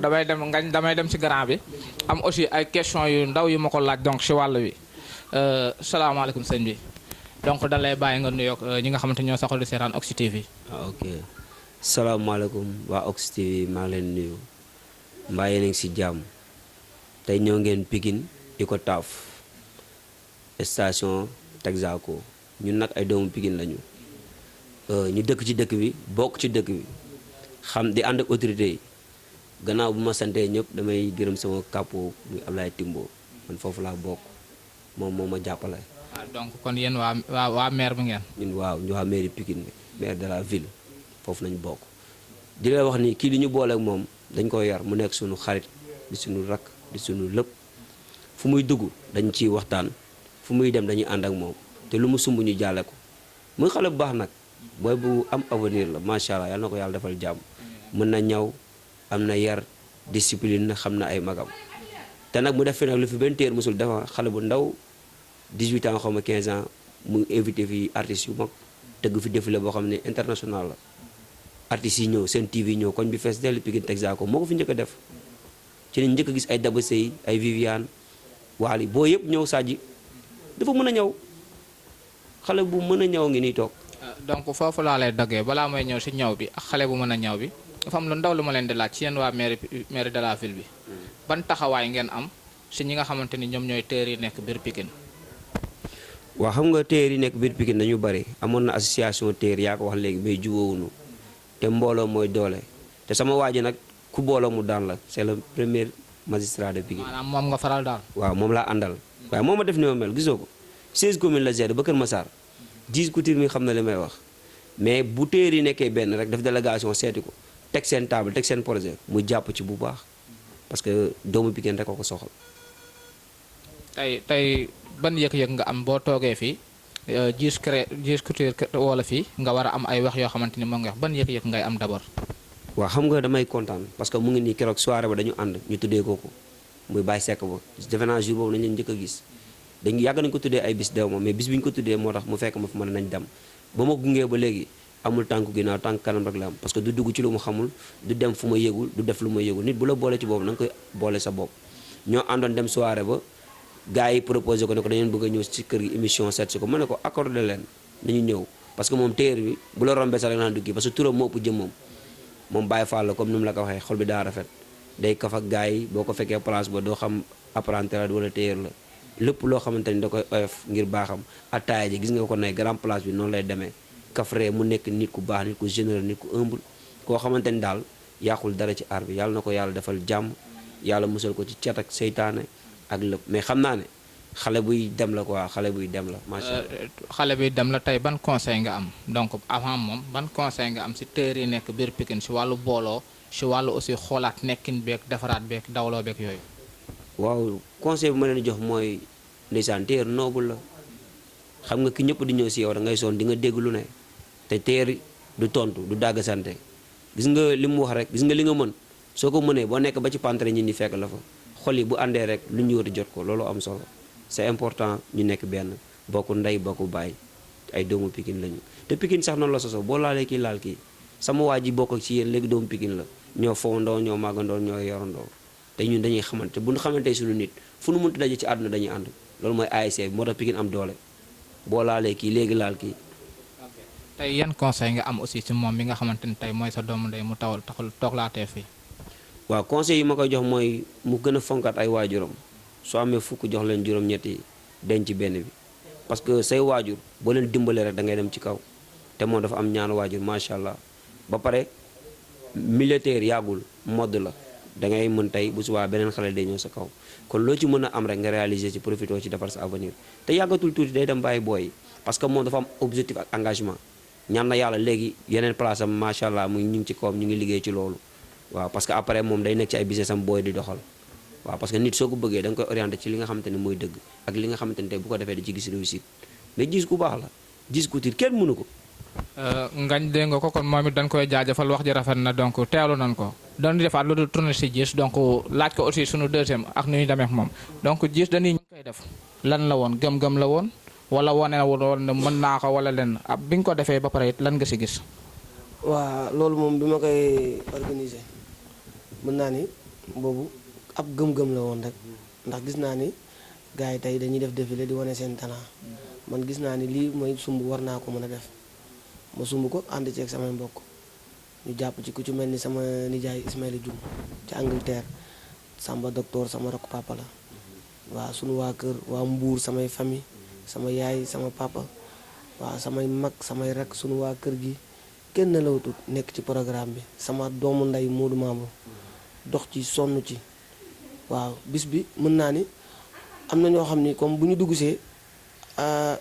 donc damay dem ci grand bi am aussi ay question yu ndaw yu ma ko laaj donc ci wàll wi salaamaaleykum sëñ bi donc da lay bàyyi nga nuyoog ñi nga xamante ñoo saxal di seetaan Oxy TV. ok salaamaaleykum waa Oxy TV maa ngi leen nuyu mbaa yéen a ngi si jàmm tey ñoo ngeen Pikine Icotaf station Texaco ñun nag ay doomu Pikine lañu ñu dëkk ci dëkk bi bokk ci dëkk bi xam di ànd ak autorité yi gannaaw bu ma santee ñëpp damay gërëm sama kàppu muy Ablaye Timbo man foofu laa bokk moom moo ma jàppale. donc kon yéen waa maire bi ngeen. ñun waaw ñu waa mairie Pikine bi maire de la ville foofu nañu bokk di la wax ni kii li ñu booleek moom dañ ko yar mu nekk suñu xarit di suñu rakk di suñu lépp fu muy dugg dañ ciy waxtaan fu muy dem dañuy ànd ak moom te lu mu sumb ñu jàlle ko muy xale bu baax nag booy bu am avenir la macha allah yal na ko yàlla defal jàmm mën na ñaw am na yar discipline na xam na ay magam te nag mu def fi nag lu fi benn téer mosul dafa xale bu ndaw 18 ans xaw ma 15 ans mu invité fi artistes yu mag tëgg fi défilé boo xam ne international la artistes yi ñëw seen TV ñëw koñ bi fees dellu Pikine Texaco moo ko fi njëkk a def ci lañ njëkk a gis ay Daba Sey ay Viviane Waly boo yëpp ñëw Sadji dafa mën a ñëw xale bu mën a ñëw ngi nii toog. donc foofu laa lay daggee balaa may ñëw si ñaw bi ak xale bu mën a ñaw bi dafa am lu ndaw lu ma leen di laaj ci yéen waa maire de la ville bi ban taxawaay ngeen am si ñi nga xamante ni ñoom ñooy téer yi nekk biir Pikine. waaw xam nga téer yi nekk biir Pikine dañu bari amoon na association téer yaa ko wax léegi mais jubóowuñu te mbooloo mooy doole te sama waa ji nag ku booloo mu daan la c'est le premier magistrat de Pikine. maanaam moom nga faral daal. waaw moom laa àndal waaye moom ma def ni ma mel gisoo ko 16 communes la géré ba Kër Massar 10 couture mi xam na li may wax mais bu téer yi nekkee benn rek def délégation seeti ko teg seen table teg seen projet mu jàpp ci bu baax parce que doomu Pikine rek ko soxal. tey ban yëg-yëg nga am boo toogee fii Djizz Couture wala fii nga war a am ay wax yoo xamante ni moom nga wax ban yëg-yëg ngay am d'abord. waaw xam nga damay kontaan parce que mu ngi nii keroog soirée ba dañu ànd ñu tuddee ko muy Baye Seck ba defe naa jour boobu nañ leen njëkk a gis dañu yàgg nañu ko tuddee ay bis dew ma mais bis bi ñu ko tuddee moo tax mu fekk ma fi mën nañ dem ba ma gungee ba léegi amul tànku ginnaaw tànk kanam rek la am parce que du dugg ci lu mu xamul du dem fu ma yëgul du def lu ma yëgul nit bu la boole ci boobu na nga koy boole sa bopp ñoo àndoon dem soirée ba gars yi proposé ko ne ko dañeen bëgg a ñëw ci kër gi émission seet si ko ma ne ko accordé leen nañu ñëw parce que moom téer bi bu la rombee sax rek naan duggi parce que turam moo ëpp jëm moom Baye Fall la comme ni mu la ko waxee xol bi daa rafet day kaf ak gars yi boo ko fekkee place ba doo xam apprenti la wala téer la lépp loo xamante ni da koy oyof ngir baaxam attaaya ji gis nga ko ne grand place bi noonu lay demee kafre mu nekk nit ku baax nit ku généreux nit ku humble koo xamante ni daal yàqul dara ci aar bi yàlla na ko yàlla defal jàmm yàlla musal ko ci cat ak seytaane ak lépp mais xam naa ne xale buy dem la quoi xale buy dem la macha allah. xale buy dem la tey ban conseil nga am donc avant moom ban conseil nga am si téer yi nekk biir Pikine si wàllu booloo si wàllu aussi xoolaat nekkin beeg defaraat beeg dawloo beeg yooyu. waaw conseil bi ma leen jox mooy ndeysaan téer noobul la xam nga ki ñëpp di ñëw si yow da ngay sonn di nga dégg lu ne te téer du tontu du dàgg sante gis nga li mu wax rek gis nga li nga mën soo ko mënee boo nekk ba ci pantre ñi ni fekk la fa xol yi bu àndee rek lu ñu war a jot ko loolu am solo c'est important ñu nekk benn bokku ndey bokku baay ay doomu Pikine lañu te Pikine sax noonu la soso boo laalee kii laal kii sama waa ji bokk ak ci yéen léegi doomu Pikine la ñoo fowandoo ñoo màggandoo ñoo yorandoo te ñun dañuy xamante bu ñu xamante suñu nit fu nu mënti daje ci àdduna dañuy ànd loolu mooy ASC bi moo tax Pikine am doole boo laalee kii léegi laal kii. tey yan conseil nga am aussi ci moom mi nga xamante ni tey mooy sa doomu ndey mu taxul tooglaatee fii. waaw conseil yi ma koy jox mooy mu gën a fonkaat ay waajuram soo amee fukk jox leen juróom-ñetti denc benn bi parce que say waajur boo leen dimbalee rek da ngay dem ci kaw te moom dafa am ñaanu waajur macha allah ba pare militaire yàggul modd la da ngay mën tey bu subaa beneen xale day ñëw sa kaw kon loo ci mën a am rek nga réaliser ci profité ci defar sa avenir te yàggatul tuuti day dem bàyyi booy parce que moom dafa am objectif ak engagement ñaan na yàlla léegi yeneen place am macha allah mu ñu ngi ci kawam ñu ngi liggéey ci loolu waaw parce que après moom day nekk ci ay business am booy di doxal waaw parce que nit soo ko bëggee da nga koy orienté ci li nga xamante ne mooy dëgg ak li nga xamante ne tey bu ko defee da ci gis réussite mais Djizz ku baax la Djizz Couture kenn mënu ko. ngañ dégg nga ko kon moom it dañ koy jaajëfal wax ji rafet na donc teewlu nañ ko doon defaat lu dul tourné si Djizz donc laaj ko aussi sunu deuxième ak nu ñu demee ak moom donc Djizz dañuy ñu koy def lan la woon gëm-gëm la woon wala wane woon ne mën naa ko wala len ab bi nga ko defee ba pare it lan nga si gis. waa loolu moom bi ma koy organiser mën naa ni boobu ab gëm-gëm la woon rek ndax gis naa ni gars yi tey dañuy def défilé di wane seen talent man gis naa ni lii mooy sumb war naa ko mën a def ma sumb ko ànd ceeg samay mbokk ñu jàpp ci ku ci mel ni sama nijaay Ismaïla Dioum ci Angleterre Samba docteur sama rakk papa la waaw sunu waa kër waa Mbuur samay famille sama yaay sama papa waaw samay mag samay rak sunu waa kër gi kenn la wutut nekk ci programme bi sama doomu ndey Modou Mamour dox ci sonn ci waaw bis bi mën naa ni am na ñoo xam ni comme bu ñu duggsee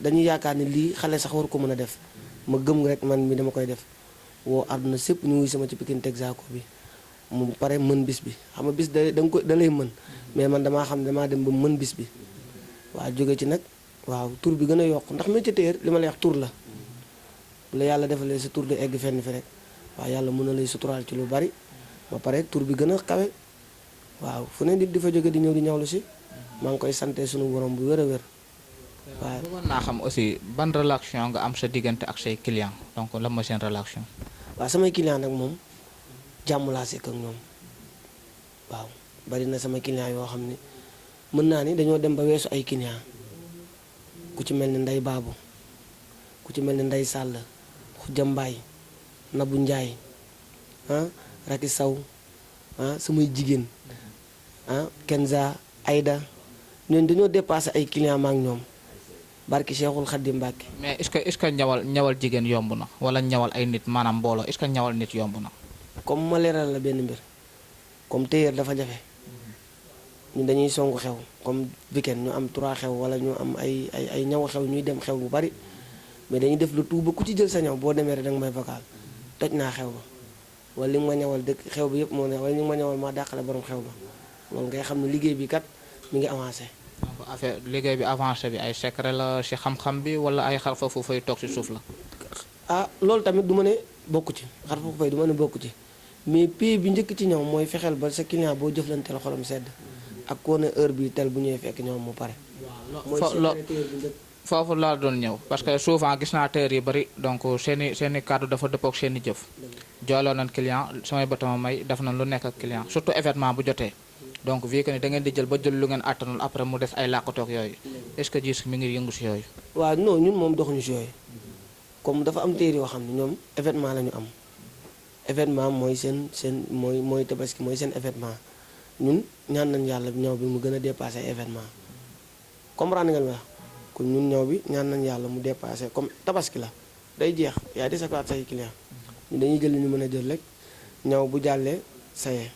dañuy yaakaar ni lii xale sax war ko mën a def ma gëm rek man mi dama koy def woo àdduna sépp ñu wuy sama ci Pikine Texaco bi mu pare mën bis bi xam nga bis da lay mën mais man damaa xam damaa dem ba mën bis bi waaw jóge ci nag waaw tur bi gën a yokk ndax métier tailleur li ma lay wax tur la bu la yàlla defalee sa tur di egg fenn fi rek waaw yàlla mën na lay suturaal ci lu bari ba pare tur bi gën a kawe waaw fu ne nit di fa jóge di ñëw di ñawlu si maa ngi koy sante sunu borom bu wér a wér waaw. bëggoon naa xam aussi ban relation nga am sa diggante ak say client donc lan mooy seen relation. waaw samay client nag moom jàmm laa sekk ak ñoom waaw bari na sama client yoo xam ne mën naa ni dañoo dem ba weesu ay client ku ci mel ni Ndey Baabu ku ci mel ni Ndey Sàll Xuja Mbaay Nabu Njaay Raki Saw samay jigéen Kenza Aïda ñooñu dañoo dépassé ay client ma ak ñoom barki Cheikhul Khadim Mbàkke. mais est-ce que ñawal jigéen yomb na wala ñawal ay nit maanaam mbooloo est-ce que ñawal nit yomb na. comme ma leeral la benn mbir comme tailleur dafa jafe ñun dañuy songu xew comme weekend ñu am 3 xew wala ñu am ay ñaw xew ñuy dem xew bu bari mais dañuy def le tout ba ku ci jël sa ñaw boo demee rek danga may vocal toj naa xew ba wala li nga ma ñawal dëkk xew bi yëpp moo ne wala li nga ma ñawal maa dàqale borom xew ba loolu ngay xam ne liggéey bi kat mi ngi avancé. donc affaire liggéey bi avancé bi ay secret la ci xam-xam bi wala ay xar foofu fay toog ci suuf la. loolu tamit du ma ne bokku ci xar foofu fay du ma ne bokku ci mais pay bi njëkk ci ñëw mooy fexeel ba sa client boo jëflanteel xolam sedd ak koo ne heure bi tel bu ñëwee fekk ñoom mu pare. foofu laa doon ñëw parce que souvent gis naa tailleur yi bari donc seeni kàddu dafa dëppook seeni jëf jooloo nañ client samay batama may def nañ lu nekk ak client surtout événement bu jotee donc vu que ni da ngeen di jël ba jël lu ngeen àttanul après mu des ay làqatoog yooyu est-ce que gis mi ngi yëngu si yooyu. waaw non ñun moom doxuñu si yooyu comme dafa am tailleur yoo xam ne ñoom événement la ñu am événement mooy seen mooy tabaski mooy seen événement ñun ñaan nañ yàlla ñëw bi mu gën a dépassé événement comprendre nga li ma wax kon ñun ñëw bi ñaan nañ yàlla mu dépassé comme tabaski la day jeex yaa di safaat say client ñu dañuy jël li ñu mën a jël rek ñëw bu jàllee sayee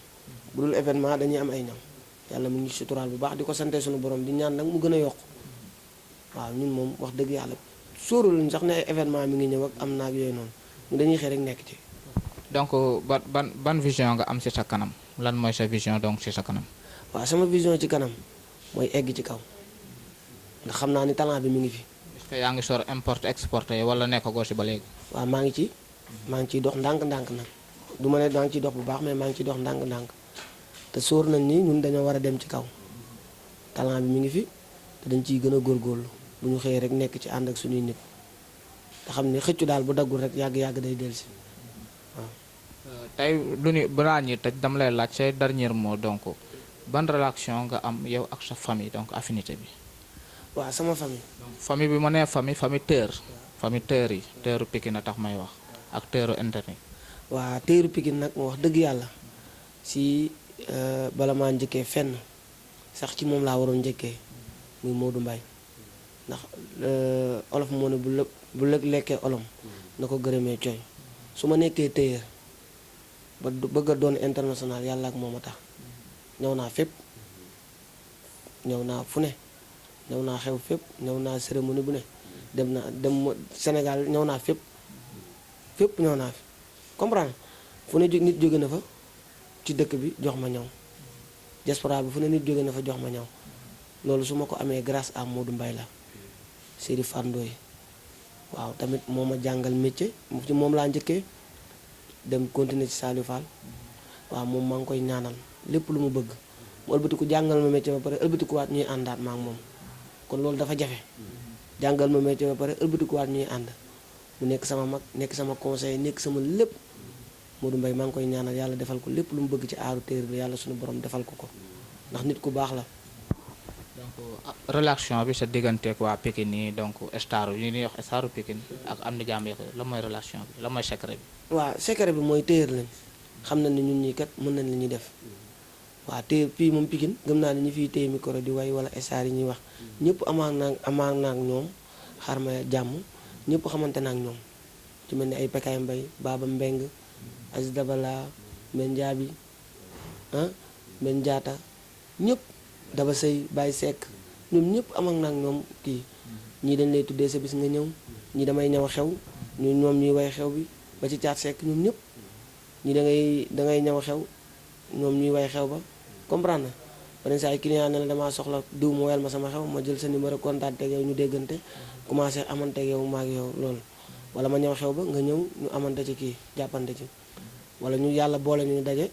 bu dul événement dañuy am ay ñëw yàlla mu ngi suturaal bu baax di ko sante suñu borom di ñaan nag mu gën a yokk waaw ñun moom wax dëgg yàlla sóoraluñ sax ne ay événement mi ngi ñëw ak am naag yooyu noonu ñu dañuy xëy rek nekk ci. donc ban vision nga am ci sa kanam lan mooy sa vision donc ci sa kanam. waaw sama vision ci kanam mooy egg ci kaw ndax xam naa ni talent bi mi ngi fi. est-ce que yaa ngi sor importe exporté wala nekkagoo ci ba léegi. waaw maa ngi ciy dox ndànk-ndànk nag du ma ne maa ngi ciy dox bu baax mais maa ngi ciy dox ndànk-ndànk te sóor nañ ni ñun dañoo war a dem ci kaw talent bi mi ngi fi te dañ ciy gën a góorgóorlu bu ñu xëyee rek nekk ci ànd ak suñuy nit te xam ne xëccu daal bu daggul rek yàgg-yàgg day dellusi waaw. tey lu ni balaa ñuy tëj dama lay laaj say dernier mot donc ban relation nga am yow ak sa famille donc affinité bi. waaw sama famille. famille bi ma nee famille tailleur yi tailleuru Pikine a tax may wax ak tailleuru internet. waa tailleuru Pikine nag moo wax dëgg yàlla si bala maa njëkkee fenn sax ci moom laa waroon njëkkee muy Modou Mbaye ndax olof moo ne bu lëg lekkee olom na ko gërëmee cooy su ma nekkee tailleur ba bëgg a doon international yàlla ak moom a tax ñëw naa fépp ñëw naa fu ne ñëw naa xew fépp ñëw naa cérémonie bu ne dem Sénégal ñëw naa fépp ñëw naa fi comprendre fu ne nit jóge na fa ci dëkk bi jox ma ñëw diaspora bi fu ne nit jóge na fa jox ma ñëw loolu su ma ko amee grâce à Modou Mbaye la Seri Fandoy waaw tamit moo ma jàngal métier ci moom laa njëkkee dem continuer ci Saliou Fall waaw moom maa ngi koy ñaanal lépp lu mu bëgg mu ëlbatiku jàngal ma métier ba pare ëlbatikuwaat ñuy àndaat ma ak moom kon loolu dafa jafe jàngal ma métier ba pare ëlbatikuwaat ñuy ànd mu nekk sama mag nekk sama conseil nekk sama lépp Modou Mbaye maa ngi koy ñaanal yàlla defal ko lépp lu mu bëgg ci aaru téer bi yàlla suñu borom defal ko ko ndax nit ku baax la. donc relation bi sa digganteeg waa Pikine nii donc star yi ñuy wax staru Pikine ak am na jàmm la mooy relation bi la mooy secret bi. waaw secret bi mooy téer lañ xam na ni ñun ñii kat mën nañ li ñuy def waaw téer fii moom Pikine gëm naa ne ñi fiy téye micro di way wala star yi ñuy wax ñëpp amaan naag ñoom xar ma jàmm ñëpp xamante naag ñoom ci mel ni ay Pekaay Mbay Baba Mbeng Aziz Dabala Men Jaabi Men Jaata ñëpp Daba Sëy Baye Seck ñoom ñëpp am ak nag ñoom kii ñii dañ lay tuddee sa bis nga ñëw ñii damay ñëw xew ñoom ñuy way xew bi ba ci Caat Seck ñoom ñëpp ñii dangay ñëw xew ñoom ñuy way xew ba comprendre na beneen saa ay client ne la damaa soxla diw mu wel ma sama xew ma jël sa numéro contact ak yow ñu déggante commencé amante ak yow maag yow loolu wala ma ñëw xew ba nga ñëw ñu amante ci kii jàppante ci wala ñu yàlla boole ñu daje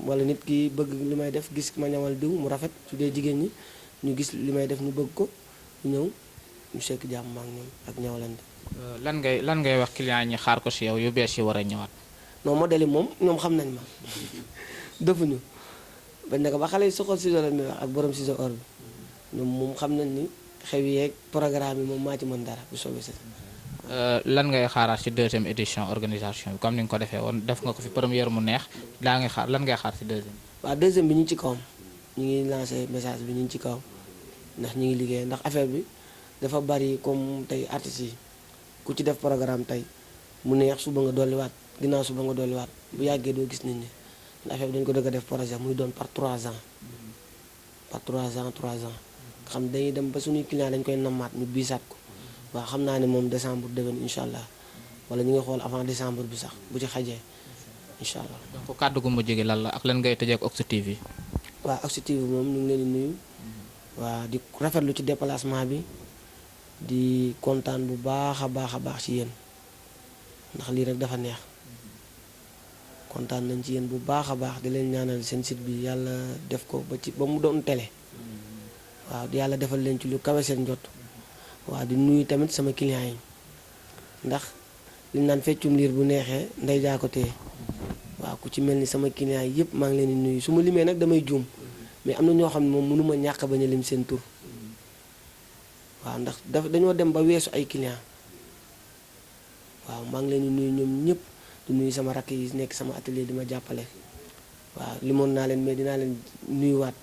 wala nit ki bëgg li may def gis ma ñawal diw mu rafet su dee jigéen ñi ñu gis li may def ñu bëgg ko ñu ñëw ñu sekk jàmm maak ñoom ak ñawalante. lan ngay wax client ñi xaar ko si yow yu bees yi war a ñëwaat. non modèle yi moom ñoom xam nañ ma defuñu bañ ne ko ba xale yi soxal ciseau la may wax ak borom ciseau or bi ñoom moom xam nañ ni xew yeeg programme yi moom maa ci mën dara bu soobee sa lan ngay xaaraat ci deuxième édition organisation bi comme ni nga ko defee woon def nga ko fi première mu neex daa ngay xaar lan ngay xaar ci deuxième. waaw deuxième bi ñu ngi ci kawam ñu ngi lancé message bi ñu ngi ci kawam ndax ñu ngi liggéey ndax affaire bi dafa bari comme tey artistes yi ku ci def programme tey mu neex suba nga dolliwaat ginnaaw suba nga dolliwaat bu yàggee doo gis nit ñi ndax affaire bi dañu ko dëgg a def projet muy doon par 3 ans par 3 ans xam dañuy dem ba suñuy client dañ koy nammaat ñu biisaat ko. waaw xam naa ne moom décembre déwén incha allah wala ñu ngi xool avant décembre bi sax bu ci xajee incha allah. donc kàddu gu mujj gi lan la ak lan ngay tëjee ak Oxy TV. waaw Oxy TV moom ñu ngi leen di nuyu. waaw di rafetlu ci déplacement bi di kontaan bu baax a baax ci yéen ndax lii rek dafa neex kontaan nañ ci yéen bu baax a baax di leen ñaanal seen site bi yàlla def ko ba mu doon télé waaw yàlla defal leen ci lu kawe seen njot. waaw di nuyu tamit sama client yi ndax li naan feccum liir bu neexee ndey jaa ko téye waaw ku ci mel ni sama client yi yëpp maa ngi leen di nuyu su ma limee nag damay juum mais am na ñoo xam ne moom mënuma ñàkk bañ a lim seen tur waaw ndax dañoo dem ba weesu ay client waaw maa ngi leen di nuyu ñoom ñëpp di nuyu sama rakk yi nekk sama atelier di ma jàppale waaw limoon naa leen mais dinaa leen nuyuwaat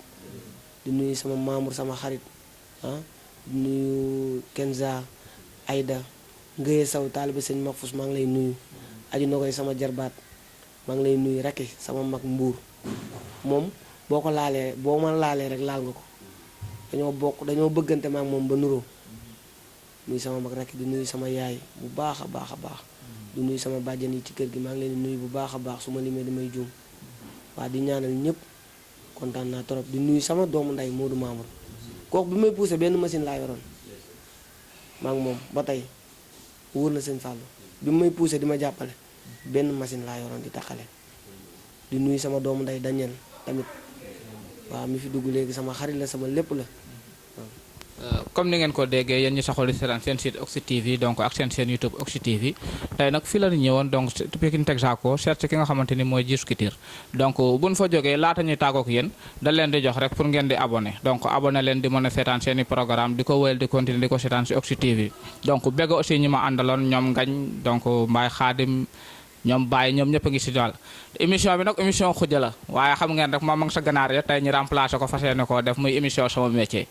di nuyu sama membre sama xarit di nuyu Kenza Aïda Ngëye Saw taalibe sëñ Mafus maa ngi lay nuyu aju na koy sama jarbaat maa ngi lay nuyu rakki sama mag Mbuur moom boo ma laalee rek laal nga ko dañoo bëggante maak moom ba nuroo nuyu sama mag rakki di nuyu sama yaay bu baax a baax di nuyu sama bàjjan yi ci kër gi maa ngi leen di nuyu bu baax a baax su ma limee damay juum waa di ñaanal ñëpp kontaan naa trop di nuyu sama doomu nday Modou Mamour kooku bi may poussé benn machine laa yoroon maa ngi moom ba tey wóor na sëñ Fallou bi may poussé di ma jàppale benn machine laa yoroon di taxale di nuyu sama doomu nday Daniel tamit waaw mi fi dugg léegi sama xarit la sama lépp la. comme ni ngeen ko déggee yéen ñu saxol di seetaan seen site Oxy TV donc ak seen YouTube Oxy TV tey nag fii la ñu ñëwoon donc Pikine Texaco seet si ki nga xamante ni mooy Djiss Couture donc buñ fa jógee laata ñuy tàggook yéen dañ leen di jox rek pour ngeen di abonné donc abonné leen di mën a seetaan seen i programme di ko wéyal di continuer di ko seetaan si Oxy TV donc bégg aussi ñi ma àndaloon ñoom Ngañ donc Mbaye Xaadim ñoom Baye ñoom ñëpp a ngi si daal émission bi nag émission xuja la waaye xam ngeen rek moom ma ngi sa ganaar ya tey ñu remplacé ko fas yéene koo def muy émission sama métier